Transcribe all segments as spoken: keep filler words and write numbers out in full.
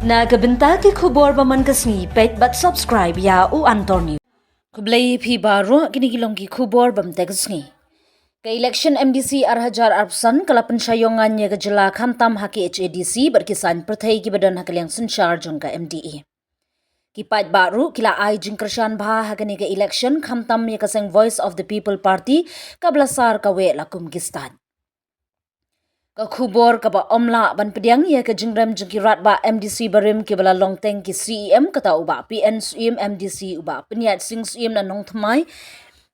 Na ka bynta ki khubor ba man ka sngi, peit bad subscribe ïa U Antor News. Khublei phi baroh, kine ki long ki khubor ba man ka sngi. Ka election M D C ar hajar arphew san ka la pynshai ïong ngan ïa ka jylla khamtam ha ki H A D C bad ki saiñ pyrthei kiba don ha ka liang synshar jong ka M D A. Ki paidbah ruh ki la ai jingkyrshan bha ha kane ka election khamtam ïa ka seng Voice of the People Party kaba la sar kawei la kum ki stad. Ka khubor kaba ym lah ban pdiang ïa ka jingrem jong ki rangbah M D C barim kiba la long teng ki C E M, kata u Bah P N Syiem M D C, u Bah Pynïaid Sing Syiem na Nongthymmai,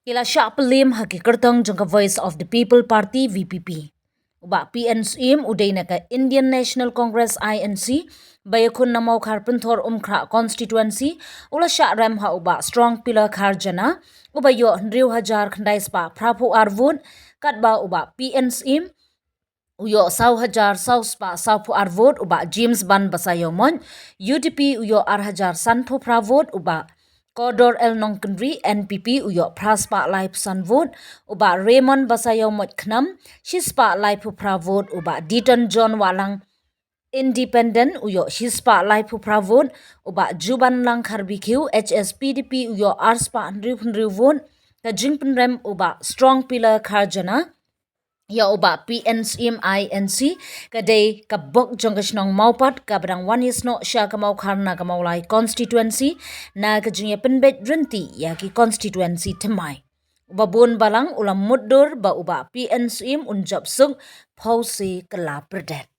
ki la shah pynlem ha ki kyrtong jong ka Voice of the People Party, V P P. U Bah P N Syiem u dei na ka Indian National Congress, I N C, ba ïakhun na Mawkhar Pynthor Umkhrah constituency, u la shah rem ha u Bah Strong Pillar Kharjana, uba ïoh hynriew hajar khyndai spah phraphew ar vote, katba u Bah P N Syiem u ïoh saw hajar saw spah sawphew ar vote, u Bah James Ban Basaiawmoit, U D P, u ïoh ar hajar sanphew phra vote, u Bah Kordor L Nongkynrih, N P P, u ïoh phra spah laiphew san vote, u Bah Raymond Basaiawmoit Khnam, shi spah laiphew phra vote, u Bah Diton John Wahlang, Independent, u ïoh shi spah laiphew phra vote, u Bah Jubanlang Kharbikiew, H S P D P, u ïoh ar spah hynriew hynriew vote. Ka jingpynrem u Bah Strong Pillar Kharjana ïa u Bah P N Syiem I N C ka dei ka bok jong ka shnong Mawpat kaba dang wan ïasnoh sha ka Mawkhar na ka Mawlai constituency, na ka jingïapynbeit ryntih ïa ki constituency thymmai. U Bah Bun Balang u la mutdur ba u Bah P N Syiem un jop suk, phew se ka la pyrdet.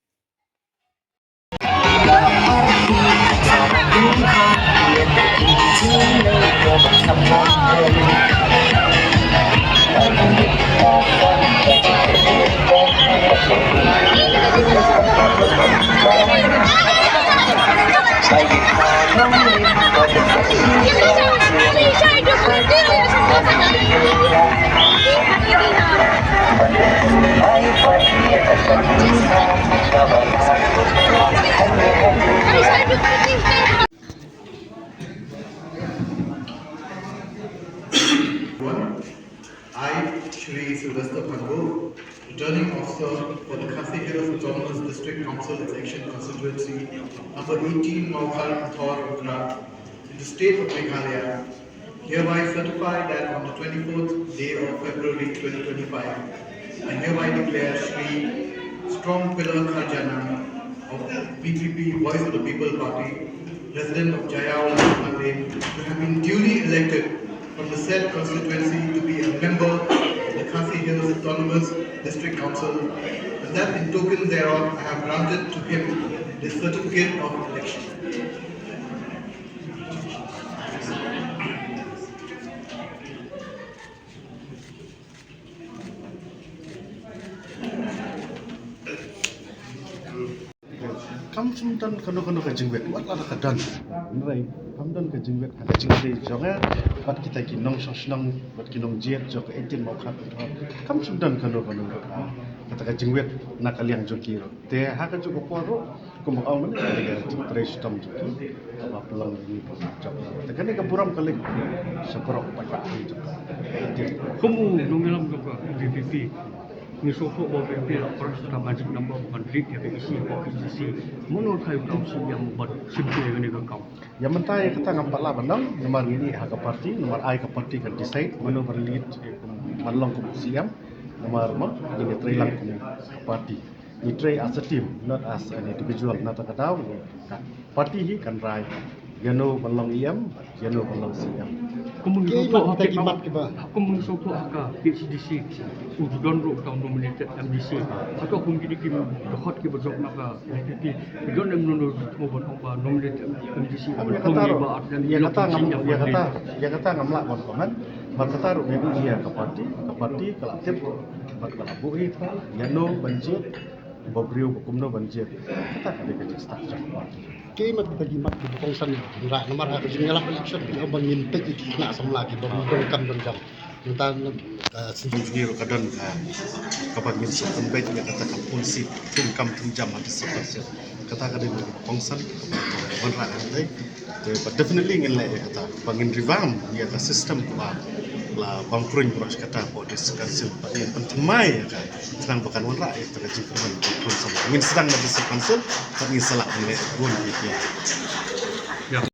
One, I, Shri Sylvester Phanbo, Returning Officer for the Khasi Hills Autonomous District Council Election Constituency number eighteen, Mawkhar Pynthor Umkhrah, in the state of Meghalaya, hereby certify that on the twenty-fourth day of February twenty twenty-five, I hereby declare Shri Strong Pillar Kharjana of V P P, Voice of the People Party, resident of Jaïaw, Lamka Lane, to have been duly elected from the said constituency to be a member of the Khasi Hills Autonomous District Council, and that in token thereof I have granted to him the certificate of election. Kam shym don kano kano ka jingwit, wat la ka don. Hynrei kam don ka jingwit ha ka jingïadei jong nga bad kita ki nongshong shnong bad ki nongjied jong ka eighteen Mawkhar Pynthor. Kam shym don kano kano ka, kata ka jingwit na ka liang jong ki ruh. Te ha kajuh ka por ruh, kumba ong mynne, ka dei ka jingtrei shitom jong ki kaba pynlong ïa ngi ban jop. Te kane ka burom ka leit sha baroh paidbah jong ka. Kum u nongïalam jong ka V P P, ngi sngewthuh ba V P P la press ka magic number ban lead ïa ka E C, ka E C. Mano khlem u dei u C E M ban shim ïa kane ka kam? Ïa mynta ïa kata ngam pat lah ban ong, namar ngi ïa ha ka party, namar ai ka party ka decide mano ban lead, eh, ban long kum C E M, namar ma ngi ïa trei lang kum ka party. Ngi trei as a team, not as an individual. Na kata ka daw, ka party hi kan rai ïano ban long E M, ïano ban long C E M. Kum ngi sngewthuh ha ka P H D C, u ju don ruh uta u nominated M D C. Hato kum kine ki dkhot kiba jop na ka N P P, ki don em, no, no, ban ong ba nominated M D C. Ïa kata ruh, ïa kata, ïa kata ngam lah ban comment. Ba kata ruh maybe ïa ka party, ka party ka la tip bad ka la buh ïa kata, ïano ban jied, ba briew ba kumno ban jied. Kata ka dei ka jingstad jong ka party. Ki mat kita ki mat kiba kongsan ïa ka Kynrad namar ha ka jingïalap election ki ong ba ngin peit ïa ki khynnah samla kiba don kam don jam. Mynta ka sien jong ngi ruh ka don ka, kaba ngin shu pynbeit ïa kata ka policy thung kam thung jam ha district council. Kata ka dei kaba kongsan kaba wanrah hangtei. Te ba definitely ngin leh ïa kata ba ngin revamp ïa ka system kaba La bam pruin baroh shi katta hapoh District Council, bad ngin pynthymmai ïa ka khnang ba kan wanrah ïa ka jingkyrmen jong ki khun samla. Ngin sdang na District Council bad ngin sa lah ban leh bun ïa ki.